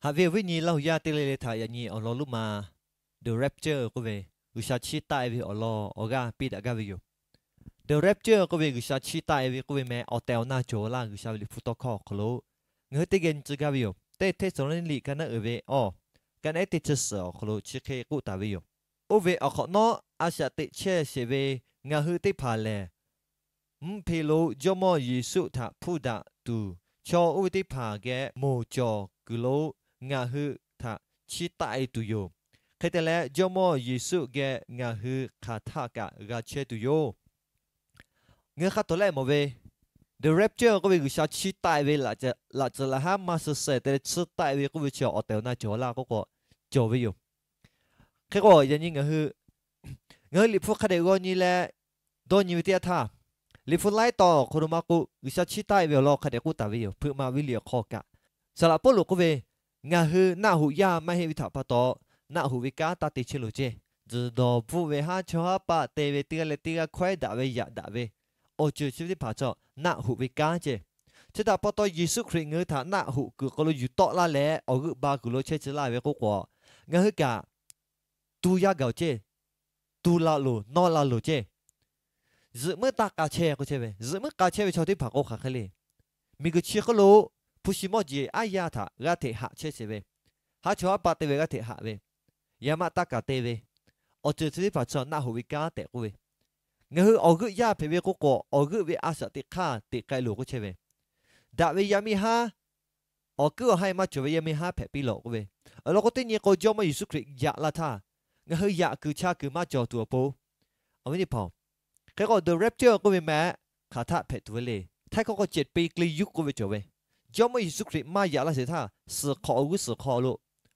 Haꞈ ve awˬ viˉ nyi Laˇ huˍ yaˇ teˇ g'aˇ le le htaꞈ yaꞈ nyi awˬ lawn lonˉ ma, the rapture k'oˆ ve G'uiˬsha chiˇ taˆ e ve awˬ lawn awˬ g'aˇ piˇ daꞈ gaˇ ve yoˬ. The rapture k'oˆ ve G'uiˬsha chiˇ taˆ e ve k'oˆ ve meh awˬ tehˬ awˬ na cawˬ laˇ G'uiˬsha ve Liꞈ hpu tawˇ hkawˇ awˬ hk'aw lo ngaˬ hui teˇ geh nyi tcuh gaˇ ve yoˬ. Teˇ Hteˇsaˍlawˇniˆ liꞈ ka naˉ uiˍ ve awˬ, ka naˉ teˇ chi suhˍ awˬ hk'aw lo chi hk'e k'oˆ taˍ ve yoˬ. Oˇ ve awˬ hk'awꞈ nawˉ a shaꞈ teꞈ chehˇ sheˍ ve ngaˬ hui teˇ hpaˍ lehˬ, mvuhˇ hpe lo Jawˇmawˇ Yeˍsuˆ htaꞈ hpuˇ daꞈ tuˬ, chaw oˇ ve teˇ hpaˍ geh moˬ cawˬ kuiˬ lo ngaˬ hui htaꞈ chiˇ taˆ e tuˬ yoˬ. Hk'e te leh, Jawˇmawˇ Yeˍsuˆ geh ngaˬ hui hk'aˬ htaˆ kaꞈ g'a chehˇ tuˬ yoˬ. Ngaˬ hui hk'a tawˍ lehˆ mawˬ ve, the rapture k'oˆ ve G'uiˬsha chiˇ taˆ e ve laꞈ tcuhˍ laꞈ haˉ maˇ suh suh te leh chiˇ taˆ e ve k'oˆ ve chi awˬ tehˬ awˬ na cawˬ laˇ k'oˆ k'o, cawˬ ve yoˬ. Hk'e k'o yaꞈ nyi ngaˬ hui, ngaˬ hui Liꞈ hpu hk'a dehꞈ g'aw nyi leh dawˇ nyi ve teˇ yanˇ htaˇ, Liꞈ hpu laiˉ taw awˬ hk'aw lo maˇ k'oˆ, G'uiˬsha chiˇ taˆ e ve awˬ lawn hk'a dehꞈ k'oˆ taˍ ve yoˬ. Hpeuꞈ maˍ ve liꞈ awˬ hk'aw kaꞈ, Saˍ laꞈ Pawˇluꞈ k'oˆ ve, ngaˬ hui naˆ hoꞈ yaˇ maˇ heˆ ve htaꞈ pa taw, naˆ hoꞈ ve kanˉ taˇ te chehˇ loˬ ceˇ. Tzuhˬ dawˬ bvuhˆ ve haˉ chawˇ haˉ paˆ te ve teˇ g'aˇ leh teˇ g'aˇ hkawehˉ daꞈ ve yaꞈ daꞈ ve awˬ ceuˬ chi ve teˇ hpaˍ chaw naˆ hoꞈ ve kanˉ ceˇ. Chi htaꞈ pa taw, Yeˍsuˆ Hkriꞈ ngaˬ hui htaꞈ naˆ hoꞈ kuiˬ hk'aw lo yuˬ tawˆ laˇ leh awˬ g'euˆ ba kuiˬ lo chehˇ tcuh laˇ ve k'oˆ k'o, ngaˬ hui kaꞈ tu yaˇ gaˬ ceˇ, tu la loˬ, nawˇ la loˬ ceˇ. Zuhꞈ muiˉ taˇ k'a chehˇ k'oˆ chehˇ ve, zuhꞈ muiˉ k'a chehˇ ve chaw teˇ hpaˍ k'o hk'aˬ hk'e le. Miˬguiˬ chi hk'oˆ lo hpu shi mawˇ jeˬ aˉ yaˇ htaꞈ g'aˇ hteꞈ haꞈ chehˇ sheˍ ve, haˉ chawˇ haˉ paˆ te ve g'aˇ hteꞈ haꞈ ve, yaꞈ maˆ taˇ kaˍ te ve, awˬ ceuˬ chi teˇ hpaˍ chaw naˆ hoꞈ ve kanˉ tehꞈ k'oˆ ve, ngaˬ hui awˬ g'euˆ yaˇ hpehꞈ ve k'oˆ k'o, awˬ g'euˆ ve a shaꞈ teꞈ hk'aˇ teꞈ k'ai loˬ k'oˆ chehˇ ve, daꞈ ve yaˇ miˇ haˉ, awˬ kuiˉ awˬ haiˇ maˇ cawˬ ve yaˇ miˇ haˉ hpehꞈ piˇ lawˬ k'oˆ ve, awˬ lawn k'o teˇ nyi k'o Jawˇmawˇ Yeˍsuˆ Hkriꞈ yaꞈ la htaˇ, ngaˬ hui yaꞈ kuiˬ cha kuiˬ maˇ cawˬ tuˬ awˬ pon, awˬ viˉ teˇ hpaˍ-oˬ, hk'e k'o the rapture k'oˆ ve meh hk'aˬ htaˆ hpehꞈ tuˬ ve le. Htaiˇ hkawˇ k'o เจ็ดปี kli yuˇ k'oˆ ve cawˬ ve, Jawˇmawˇ Yeˍsuˆ Hkriꞈ maˇ yaꞈ laˇ sheˍ htaˇ, suhˍ hk'awꞈ awˬ g'uˇ suhˍ hk'aw lo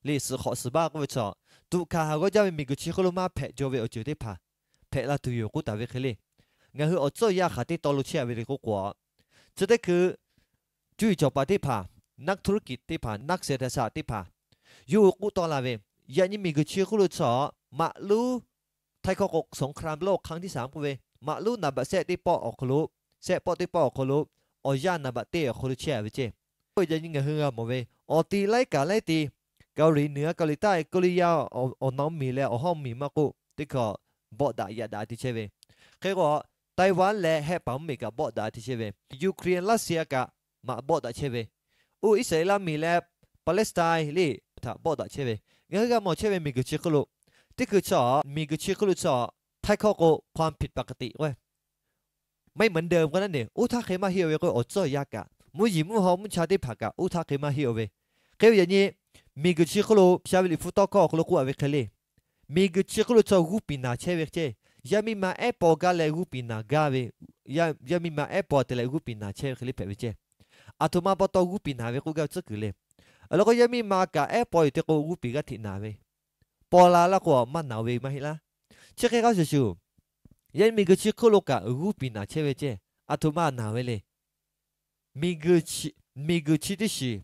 le, suhˍ hk'awꞈ suhˍ baˆ k'oˆ ve chaw, tuꞈ hkanˍ haˍ g'awˇ jaˇ ve miˬguiˬ chi hk'oˆ lo maˇ hpehꞈ jaw ve awˬ ceuˬ teˇ hpaˍ hpehꞈ la tuˬ yoˬ k'oˆ taˍ ve hk'e le. Ngaˬ hui awˬ tcuhˇ yaˇ hk'aˬ teˇ taw lo chehˇ a ve le k'oˆ k'o, chi teˇ hkui cuˇ yiˍ cawˬ paˍ teˇ hpaˍ, นักธุรกิจ teˇ hpaˍ, นักเศรษฐศาสตร์ teˇ hpaˍ, yawˇ hui k'oˆ tawˆ la ve, yaꞈ nyi miˬguiˬ chi hk'oˆ lo chaw maꞈ luˉ, Htaiˇ hkawˇ k'o สงครามโลกครั้งที่สาม k'oˆ ve, maꞈ luˉ naˍ baꞈ sehˆ teˇ pawˆ awˬ hk'aw lo, sehˆ pawˆ teˇ pawˆ awˬ hk'aw lo, awˬ yanˇ naˍ baꞈ teˇ awˬ hk'aw lo chehˇ a ve ceˇ. K'o yaꞈ nyi ngaˬ hui g'a mawˬ ve, awˬ ti laiˉ kaꞈ laiˉ ti, เกาหลีเหนือ เกาหลีใต้ Korea, awˬ na mvuhˇmiˬ leh awˬ hawˉ mvuhˇmiˬ maˇ k'oˆ, teˇ hkawˇ bawˆ daꞈ yaꞈ daꞈ te chehˇ ve. Hk'e k'o, Taiwan leh Hehˆ paˍ mvuhˇmiˬ kaꞈ bawˆ daꞈ te chehˇ ve, Ukraine, Russia kaꞈ maꞈ bawˆ daꞈ chehˇ ve, oˇ Iˉsaˍreˍlaˆ mvuhˇmiˬ leh Palestine le htaꞈ bawˆ daꞈ chehˇ ve, ngaˬ hui g'a mawˬ chehˇ ve miˬguiˬ chi hk'oˆ lo, teˇ hkui chaw miˬguiˬ chi hk'oˆ lo chaw, Htaiˇ hkawˇ k'o ความผิดปกติ k'o, ไม่เหมือนเดิม k'o naˉ ne, oˇ htaˇ hk'e maˇ heˆ-o ve k'o, awˬ tcuhˇ yaˇ kaꞈ, mvuhˇ yeˬ mvuhˇ haw mvuhˇ cha teˇ hpaˍ kaꞈ oˇ htaˇ hk'e maˇ heˆ-o ve. Hk'e ve yaꞈ nyi miˬguiˬ chi hk'oˆ lo sha ve Liꞈ hpu tawˇ hkawˇ awˬ hk'aw lo k'oˆ a ve hk'e le, miˬguiˬ chi hk'oˆ lo chaw g'uˇ piˍ naˍ chehˇ ve ceˇ. Yaˇ miˇ ma ehˉ paw gaˇ leh g'uˇ piˍ naˍ gaˇ ve, yaˇ miˇ ma ehˉ paw te leh g'uˇ piˍ naˍ chehˇ ve hk'e le hpehꞈ ve ceˇ. Aˬ htoꞈ ma pa taw g'uˇ piˍ naˍ ve k'oˆ gaˇ ve tcuhˉ kuiˬ le. Awˬ lawn k'o, yaˇ miˇ ma kaꞈ ehˉ paw yoˬ te k'o, g'uˇ piˍ g'aˇ hteꞈ naˍ ve, paw la laˇ k'o maˇ naˍ-o ve maˇ heˆ laˇ. Chi hk'e k'o shuˍ shuˍ, yaꞈ nyi miˬguiˬ chi hk'oˆ lo kaꞈ g'uˇ piˍ naˍ chehˇ ve ceˇ. Aˬ htoꞈ ma naˍ ve le. Miˬguiˬ chi teˇ shiˍ,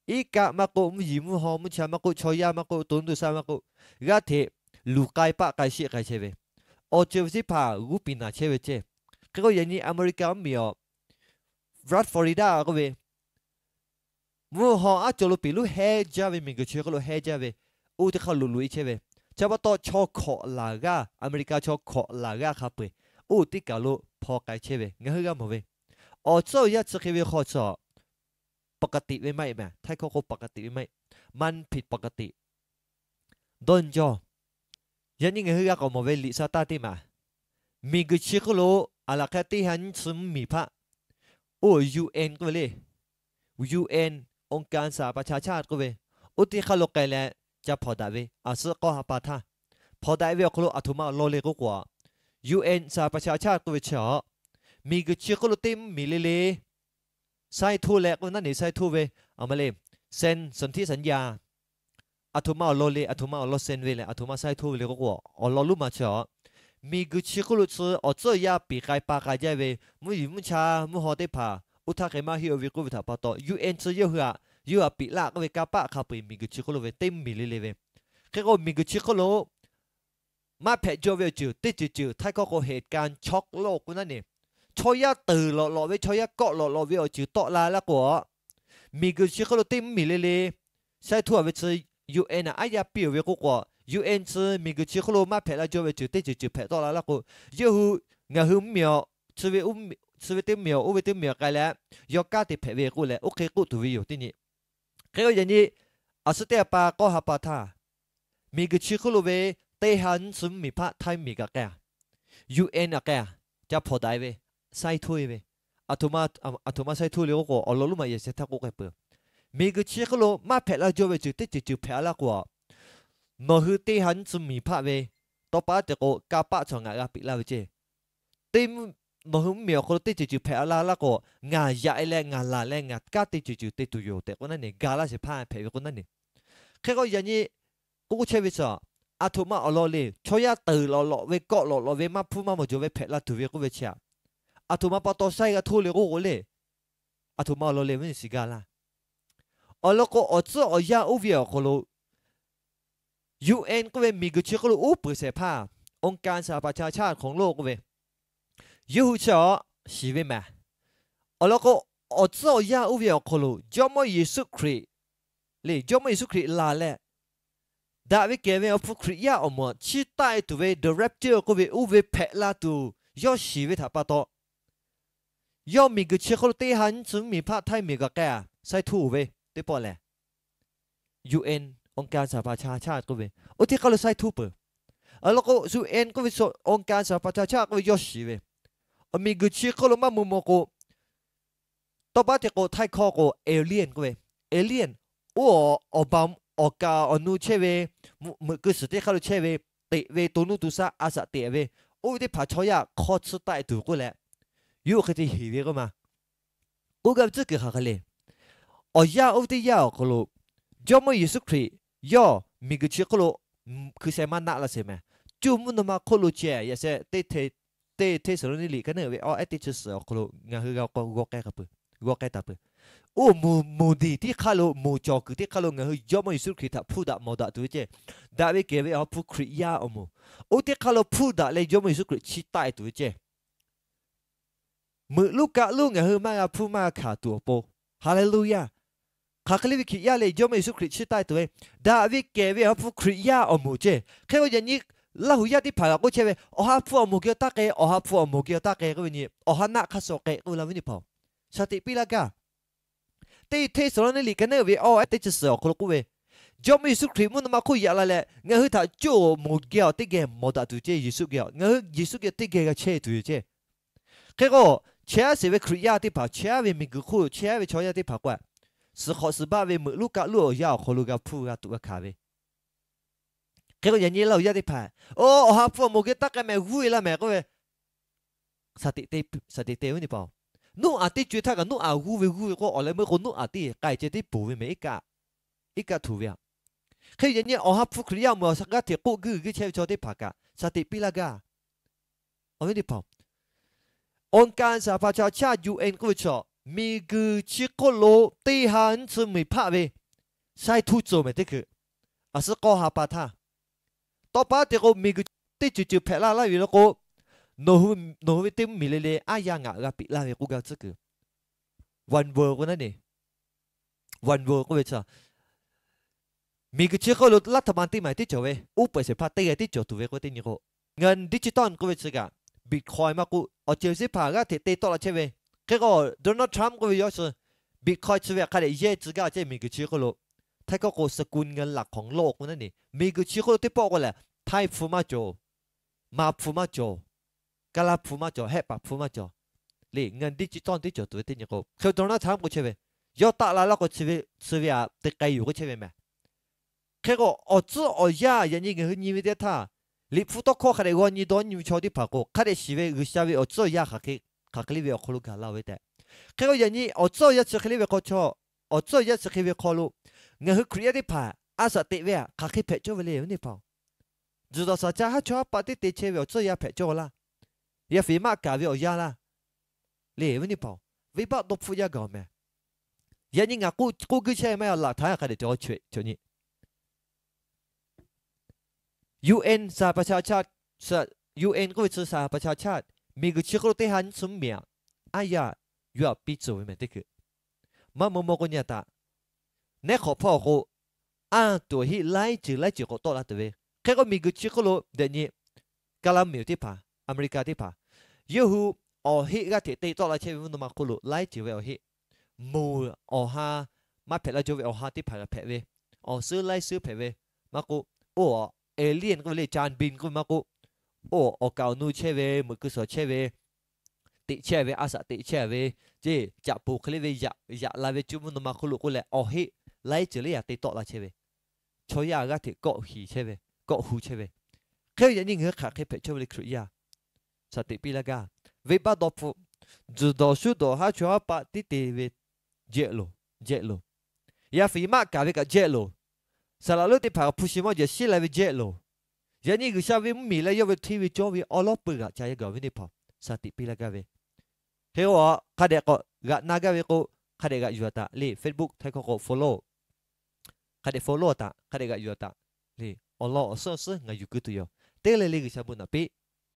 iˉ kaˆ maˇ k'oˆ, mvuhˇ yeˬ mvuhˇ haw mvuhˇ cha maˇ k'oˆ, chaw yaˇ maˇ k'oˆ, to nuˇ to shaˆ maˇ k'oˆ, g'aˇ hteꞈ luˬ k'ai paˆ k'ai sheˆ k'ai chehˇ ve, awˬ ceuˬ ve teˇ hpaˍ g'uˇ piˍ naˍ chehˇ ve ceˇ. Hk'e k'o yaꞈ nyi America mvuhˇmiˬ awˬ Florida k'oˆ ve, mvuhˇ haw aˉ cawˬ lo peˬ lonˉ hehnˇ jaˇ ve miˬguiˬ chi hk'oˆ lo hehnˇ jaˇ ve, oˇ teˇ hk'aˇ loꞈ loꞈ e chehˇ ve, chi pa taw chaw hkawꞈ laˬ g'aˇ, America chaw hkawꞈ laˬ g'aˇ hk'a peu-eˬ oˇ teˇ kaˬ lo hpaw k'ai chehˇ ve ngaˬ hui g'a mawˬ ve. Awˬ tcuhˇ awˬ yanˇ chi hk'e ve hk'aw chaw ปกติ ve maˇ heˆ meh, Htaiˇ hkawˇ k'o ปกติ ve maˇ heˆ, มันผิดปกติ dawˇ nyi jawˇ. Yaꞈ nyi ngaˬ hui g'a k'awꞈ mawˬ ve liꞈ sa taˇ teˇ maˬ, miˬguiˬ chi hk'oˆ lo aˬ laˬ hk'e teˇ ha nyiˇ chi mvuhˇmiˬ hpaˆ, oˇ UN k'oˆ ve le, UN, องค์การสหประชาชาติ k'oˆ ve, oˇ teˇ hk'aˇ lo k'ai leh ca hpawnˬ daꞈ ve, aˬ suhˉ k'awˇ ha pa htaˇ hpawnˬ daꞈ ve awˬ hk'aw lo aˬ htoꞈ ma awˬ lawn le k'oˆ k'o, UN สหประชาชาติ k'oˆ ve chi a, miˬguiˬ chi hk'oˆ lo teˇ mvuhˇmiˬ le le ไซน์ htoˇ leh k'oˆ ve naˉ ne, ไซน์ htoˇ ve, a ma le, เซ็นสนธิสัญญา aˬ htoꞈ ma awˬ lawn le, aˬ htoꞈ ma awˬ lawn เซ็น ve leh aˬ htoꞈ ma ไซน์ htoˇ ve le k'oˆ k'o, awˬ lawn lonˉ ma chi a, miˬguiˬ chi hk'oˆ lo chi awˬ tcuhˇ yaˇ piˍ k'ai pa k'ai jaˇ ve, mvuhˇ yeˬ mvuhˇ cha mvuhˇ haw teˇ hpaˍ oˇ htaˇ hk'e maˇ heˆ-o ve k'oˆ ve htaꞈ pa taw, UN chi yawˇ hui a, yawˇ hui a piˍ laˇ k'oˆ ve kanˇ paˆ hk'a peu-eˬ miˬguiˬ chi hk'oˆ lo ve teˇ mvuhˇmiˬ le le ve. Hk'e k'o miˬguiˬ chi hk'oˆ lo maˇ hpehꞈ jaw ve awˬ ceuˬ teˇ ceuˬ ceuˬ Htaiˇ hkawˇ k'o เหตุการณ์ช็อกโลก k'oˆ naˉ ne, chaw yaˇ teuˬ lawꞈ lawꞈ ve, chaw yaˇ kawˆ lawꞈ lawꞈ ve awˬ ceuˬ tawˆ la laˇ k'o a, miˬguiˬ chi hk'oˆ lo teˇ mvuhˇmiˬ le le Saiˉ htuˇ a ve chi U N aꞈ aˉ yaˇ piˇ-oˬ ve k'oˆ k'o, U N chi miˬguiˬ chi hk'oˆ lo maˇ hpehꞈ la jaw ve ceuˬ teˇ ceuˬ ceuˬ hpehꞈ tawˆ la laˇ k'o, yawˇ hui ngaˬ hui mvuhˇmiˬ, chi ve teˇ mvuhˇmiˬ, oˇ ve teˇ mvuhˇmiˬ k'ai leh, yawˇ kanˉ te hpehꞈ ve k'oˆ leh oˇ hk'e k'oˆ tuˬ ve yoˬ teˇ nyi. Hk'e k'o yaꞈ nyi, a suhˉ teˇ ha pa k'awˇ ha pa htaˇ, miˬguiˬ chi hk'oˆ lo ve teˇ ha nyiˇ chi mvuhˇmiˬ hpaˆ htaiˇ miˬ kaꞈ k'ai-a, U N aꞈ k'ai-a, ca hpawnˬ daꞈ-e ve, saiˉ htuˇ-e ve, a htoꞈ ma saiˉ htuˇ le k'oˆ k'o, awˬ lawn lonˉ ma yehˬ sheh htaˇ k'oˆ k'ai peuˬ. Miˬguiˬ chi hk'oˆ lo maˇ hpehꞈ la jaw ve ceuˬ teˇ ceuˬ ceuˬ hpehꞈ la k'o, nawˬ hui teˇ ha nyiˇ chi mvuhˇmiˬ hpaˆ ve tawˇ pa teꞈ k'o, kanˇ paˆ chaw ngaˬ g'a peꞈ laˇ ve ceˇ. Teˇ, nawˬ hui mvuhˇmiˬ awˬ hk'aw lo teˇ ceuˬ ceuˬ hpehꞈ la laˇ k'o, ngaˬ yaꞈ-e leh ngaˬ laˬ leh ngaˬ kanˉ teˇ ceuˬ ceuˬ te tuˬ yoˬ tehꞈ k'oˆ naˉ ne, ga laˇ shehˍ hpaˇ hpehꞈ ve k'oˆ naˉ ne. Hk'e k'o yaꞈ nyi, k'oˆ chehˇ ve chi, a htoꞈ ma awˬ lawn le, chaw yaˇ teuˬ lawꞈ lawꞈ ve, kawˆ lawꞈ lawꞈ ve, maˇ hpuˇ maˇ mawˬ jawˬ ve hpehꞈ la tuˬ ve k'oˆ ve chi aꞈ, a htoꞈ ma pa taw shaiˉ g'a htoˇ le k'oˆ k'o le, a htoꞈ ma awˬ lawn le ve nyi shiˍ ga laˇ. Awˬ lawn k'o, awˬ tcuhˉ awˬ yanˇ oˇ ve awˬ hk'aw lo U N k'oˆ ve miˬguiˬ chi hk'oˆ lo uˉ peunˍ shehˍ hpaˇ, องค์การสหประชาชาติของโลก k'oˆ ve, yawˇ hui chi aꞈ shiˍ ve mehˍ. Awˬ lawn k'o, awˬ tcuhˉ awˬ yanˇ oˇ ve awˬ hk'aw lo Jawˇmawˇ Yeˍsuˆ Hkriꞈ le, Jawˇmawˇ Yeˍsuˆ Hkriꞈ laˬ leh, daꞈ ve kehˬ ve Awˬ ha hpu Hkriꞈ yaˇ awˬ moˍ chiˇ taˆ-e tuˬ ve the rapture k'oˆ ve oˇ ve hpehꞈ la tuˬ yawˇ shiˍ ve htaꞈ pa taw, yawˇ miˬguiˬ chi hk'oˆ lo teˇ ha nyiˇ chi mvuhˇmiˬ hpaˆ htaiˇ miˬ kaꞈ k'ai-a, saiˉ htuˇ-oˬ ve teˇ pawˆ lehˬ, U N, องค์การสหประชาชาติ k'oˆ ve, oˇ teˇ hk'aˇ lo saiˉ htuˇ peuˬ. Awˬ lawn k'o, U N k'oˆ ve, องค์การสหประชาชาติ k'oˆ ve yawˇ shiˍ ve, awˬ miˬguiˬ chi hk'oˆ lo maˇ mvuh maw k'o, tawˇ pa teꞈ k'o htaiˇ hkawˇ k'o alien k'oˆ ve, alien, oˇ awˬ baˬ awˬ kaˍ awˬ nu chehˇ ve, meuꞈ keu suhˍ teˇ hk'aˇ lo chehˇ ve, teꞈ ve to nuˇ to shaˆ a shaꞈ teꞈ ve, oˇ ve teˇ hpaˍ chaw yaˇ hk'aw tsuhˇ taˆ-e tuˬ k'oˆ leh, yawˇ hui hk'e te heˍ ve k'oˆ ma. K'oˆ gaˇ ve tcuhˉ kuiˬ hk'aˬ hk'e le. Awˬ yanˇ oˇ ve teˇ yanˇ awˬ hk'aw lo Jawˇmawˇ Yeˍsuˆ Hkriꞈ yawˇ miˬguiˬ chi hk'oˆ lo hkui sheh maˇ naˆ la sheˍ mehˍ. Cuˇ mvuhˇ naw ma hk'oˆ lo ceh yaꞈ sheh teˇ, teˇ Hteˇsaˍlawˇniˆ liꞈ ka neˉ ve awˇ ehˉ teˇ chi suhˍ awˬ hk'aw lo ngaˬ hui g'a k'o g'aw k'ai taˍ peuˬ. Oˇ moˍ, moˍ diˬ teˇ hk'aˇ lo, moˍ cawˬ kuiˬ teˇ hk'aˇ lo ngaˬ hui Jawˇmawˇ Yeˍsuˆ Hkriꞈ htaꞈ hpuˇ daꞈ mawˬ daꞈ tuˬ ve ceh, daꞈ ve kehˬ ve Awˬ ha hpu Hkriꞈ yaˇ awˬ moˍ, oˇ teˇ hk'aˇ lo hpuˇ daꞈ leh Jawˇmawˇ Yeˍsuˆ Hkriꞈ chiˇ taˆ-e tuˬ ve ceh, meuꞈ luˉ kaˆ luˉ ngaˬ hui maˇ g'a hpuˇ maˇ g'a hkanˍ tuˬ awˬ pon. Haˍleˍluˇyaˇ. Hk'aˬ hk'e le ve Hkriꞈ yaˇ le, Jawˇmawˇ Yeˍsuˆ Hkriꞈ chiˇ taˆ-e tuˬ ve, daꞈ ve kehˬ ve Awˬ ha hpu Hkriꞈ yaˇ awˬ moˍ ceh. Hk'e k'o yaꞈ nyi, Laˇ huˍ yaˇ teˇ hpaˍ g'aꞈ k'oˆ chehˇ ve, Awˬ ha hpu awˬ moˍ geh awˬ taˇ k'ai, Awˬ ha hpu awˬ moˍ geh awˬ taˇ k'ai k'oˆ ve nyi, awˬ ha naˆ hk'aˇ suh k'ai k'oˆ ve la ve nyi hpaˍ-oˬ, shaˍ teꞈ piˇ laˇ gaˇ. Teˇ Hteˇsaˍlawˇniˆ liꞈ ka neˉ ve awˇ ehˉ teˇ chi suhˍ awˬ hk'aw lo k'oˆ ve, Jawˇmawˇ Yeˍsuˆ Hkriꞈ mvuhˇ naw ma hk'oˆ yaꞈ la leh ngaˬ hui htaꞈ cuˇ awˬ moˍ geh awˬ teˇ geh mawˬ daꞈ tuˬ ceh, Yeˍsuˆ geh ngaˬ hui Yeˍsuˆ geh teˇ geh g'a chehˇ tuˬ yoˬ ceh. Hk'e k'o, chehˇ-aˉ sheˍ ve Hkriꞈ yaˇ teˇ hpaˍ, chehˇ-aˉ ve miˬguiˬ hk'oˆ chehˇ ve chaw yaˇ teˇ hpaˍ k'o, suhˍ hk'awꞈ suhˍ baˆ ve meuꞈ luˉ kaˆ luˉ awˬ yanˇ awˬ hk'aw lo g'a hpuˇ g'a tuꞈ g'a hkanˍ ve. Hk'e k'o yaꞈ nyi Laˇ huˍ yaˇ teˇ hpaˍ, Awˬ ha hpu awˬ moˍ geh taˇ k'ai mehˍ, g'uˇ-e laˇ mehˍ k'oˆ ve, shaˍ teꞈ te ve nyi hpaˍ-oˬ, Noˉaꞈ teˇ co-e htaˇ kaꞈ Noˉaꞈ g'uˇ ve g'uˇ ve k'o, awˬ leh meuˇ k'o Noˉaꞈ teˇ k'ai ceh teˇ poˬ ve mehˍ, iˉ kaˆ, iˉ kaˆ htoꞈ ve aꞈ. Hk'e yaꞈ nyi Awˬ ha hpu Hkriꞈ yaˇ awˬ moˍ awˬ shaꞈ g'aˇ hteꞈ k'oˆ guiˇ guiˇ chehˇ ve chaw teˇ hpaˍ kaꞈ shaˍ teꞈ piˇ laˇ gaˇ. Awˬ viˉ teˇ hpaˍ-oˬ, องค์การสหประชาชาติ U N k'oˆ ve chaw, miˬguiˬ chi hk'oˆ lo teˇ ha nyiˇ chi mvuhˇmiˬ hpaˆ ve shaiˉ htuˇ cawˬ mehˍ teˇ hkui, a suhˉ k'awˇ ha pa htaˇ, tawˇ pa teꞈ k'o miˬguiˬ teˇ ceuˬ ceuˬ hpehꞈ laˇ laˇ ve law k'o, nawˬ hui ve teˇ mvuhˇmiˬ le le aˉ yaˇ ngaˬ g'a peꞈ laˇ ve k'oˆ gaˇ ve tcuhˉ kuiˬ, one world k'oˆ naˉ ne, one world k'oˆ ve chaw, miˬguiˬ chi hk'oˆ lo รัฐบาล teˇ maˬ teˇ cawˬ ve, uˉ peunˍ shehˍ hpaˇ teˇ g'aˇ tiˉ cawˬ tuˬ ve k'oˆ ve teˇ nyi k'o, เงินดิจิตอล k'oˆ ve chi kaꞈ, Bitcoin maˇ k'oˆ, awˬ ceuˬ teˇ hpaˍ g'aˇ hteꞈ te tawˆ la chehˇ ve. Hk'e k'o, Donald Trump k'oˆ ve yawˇ chi Bitcoin chi ve hk'a dehꞈ yehˇ tcuh gaˇ ceh miˬguiˬ chi hk'oˆ lo, htaiˇ hkawˇ k'o สกุลเงินหลักของโลก k'oˆ naˉ ne, miˬguiˬ chi hk'oˆ lo teˇ pawˆ k'o lehˬ, htaiˇ hpu maˇ cawˬ, ma hpu maˇ cawˬ, kaˇ laˇ hpu maˇ cawˬ, hehˆ paˍ hpu maˇ cawˬ. Le เงินดิจิตอล teˇ cawˬ tuˬ ve teˇ nyi k'o, hk'e Donald Trump k'oˆ chehˇ ve, yawˇ taˆ la laˇ k'o chi ve, chi ve aꞈ te k'ai yoˬ k'oˆ chehˇ ve mehˍ. Hk'e k'o, awˬ tcuhˉ awˬ yanˇ yaꞈ nyi ngaˬ hui nyi ve teˇ htaˇ, Liꞈ hpu tawˇ hkawˇ hk'a dehꞈ g'aw nyi dawˇ nyi ve chaw teˇ hpaˍ k'o, hk'a dehꞈ shiˍ ve G'uiˬsha ve awˬ tcuhˉ awˬ yanˇ hk'aˬ hk'e le ve awˬ hk'aw lo gaˬ la ve tehꞈ. Hk'e k'o yaꞈ nyi awˬ tcuhˉ awˬ yanˇ chi hk'e le ve hk'aw chaw, awˬ tcuhˉ awˬ yanˇ chi hk'e ve hk'aw lo, ngaˬ hui Hkriꞈ yaˇ teˇ hpaˍ a shaꞈ teꞈ ve aꞈ hk'aˬ hk'e hpehꞈ cawˇ ve le, awˬ viˉ teˇ hpaˍ-oˬ. Zuhˬ daꞈ shaˍ caˇ haˉ chaw haˉ paˆ teˇ te chehˇ ve awˬ tcuhˉ yanˇ hpehꞈ cawˇ laˇ. Yaˇ fiˍ maˆ kaˍ ve awˬ yanˇ laˇ. Le, awˬ viˉ teˇ hpaˍ-oˬ, venˇbaˆ dawˇ hpfuhˆ yaˇ gaˬ-oˬ mehˍ. Yaꞈ nyi ngaˬ k'oˆ guiˇ chehˇ ve maˇ heˆ, laꞈ htaˇ hk'a dehꞈ cawˬ, cawˬ nyi. U N สหประชาชาติ, U N k'oˆ ve chi สหประชาชาติ, miˬguiˬ chi hk'oˆ lo teˇ ha nyiˇ chi mvuhˇmiˬ aꞈ, aˉ yaˇ yuˬ aꞈ piˇ tcuh ve mehˍ teˇ hkui. Maˇ maw maw k'o nyi a taꞈ, nehˉ hk'awꞈ hpawˇ awˬ k'o, anˇ tuˬ awˬ heˆ laiˉ ceuˬ laiˉ ceuˬ k'awꞈ tawˆ la tuˬ ve. Hk'e k'o, miˬguiˬ chi hk'oˆ lo dehꞈ nyi, Kaˇlaˇ miˬ teˇ hpaˍ, Aˍmeˍriˍkaˍ teˇ hpaˍ, yawˇ hui awˬ heˆ g'aˇ hteꞈ te tawˆ la chehˇ ve mvuhˇ naw ma hk'oˆ lo laiˉ ceuˬ ve awˬ heˆ, moˬ awˬ ha, maˇ hpehꞈ la jaw ve awˬ ha teˇ hpaˍ g'a hpehꞈ ve, awˬ suhˉ laiˉ suhˉ hpehꞈ ve, maˇ k'oˆ, oˇ alien k'oˆ ve le, Chan Bin k'oˆ ve maˇ k'oˆ, oˇ awˬ kaˍ awˬ nu chehˇ ve, meuꞈ keu suhˍ chehˇ ve, teꞈ chehˇ ve, a shaꞈ teꞈ chehˇ ve, ceˇ caꞈ poˬ hk'e le ve yaꞈ la ve cuˇ mvuhˇ naw ma hk'oˆ lo k'oˆ leh, awˬ heˆ laiˉ ceuˬ leh yaꞈ te tawˆ la chehˇ ve, chaw yaˇ g'aˇ hteꞈ kawˆ hiˍ chehˇ ve, kawˆ hu chehˇ ve. Hk'e yaꞈ nyi ngaˬ hui hk'aˬ hk'e hpehꞈ chehˇ ve le Hkriꞈ yaˇ, shaˍ teꞈ piˇ laˇ gaˇ. Venˇbaˆ dawˇ hpfuhˆ, tzuhˬ dawˬ shuˉ dawˬ haˉ chaw haˉ paˆ tiˉ te ve jehˆ loˬ, jehˆ loˬ. Yaˇ fiˍ maˆ kaˍ ve kaꞈ jehˆ loˬ. Saˍ laꞈ lonˉ teˇ hpaˍ hpu shi mawˇ jehˬ shiˉ la ve jehˆ loˬ. Yaꞈ nyi G'uiˬsha ve mvuhˇmiˬ leh yawˇ ve hteˇ ve cawˇ ve awˉ lawˉ peuˬ g'aꞈ ca yaˇ gaˬ ve teˇ hpaˍ shaˍ teꞈ piˇ laˇ gaˇ ve. Hk'e k'o, hk'a dehꞈ k'awꞈ g'aꞈ na gaˇ ve k'o, hk'a dehꞈ g'aꞈ yuˬ a taꞈ le. Facebook htaiˇ hkawˇ k'o follow, hk'a dehꞈ follow a taꞈ, hk'a dehꞈ g'aꞈ yuˬ a taꞈ le. Awˬ lawn awˬ suhˉ awˬ suhˉ ngaˬ yuˬ keu tuˬ yoˬ. Teˇ g'aˇ le le G'uiˬsha bon naꞈ piˇ.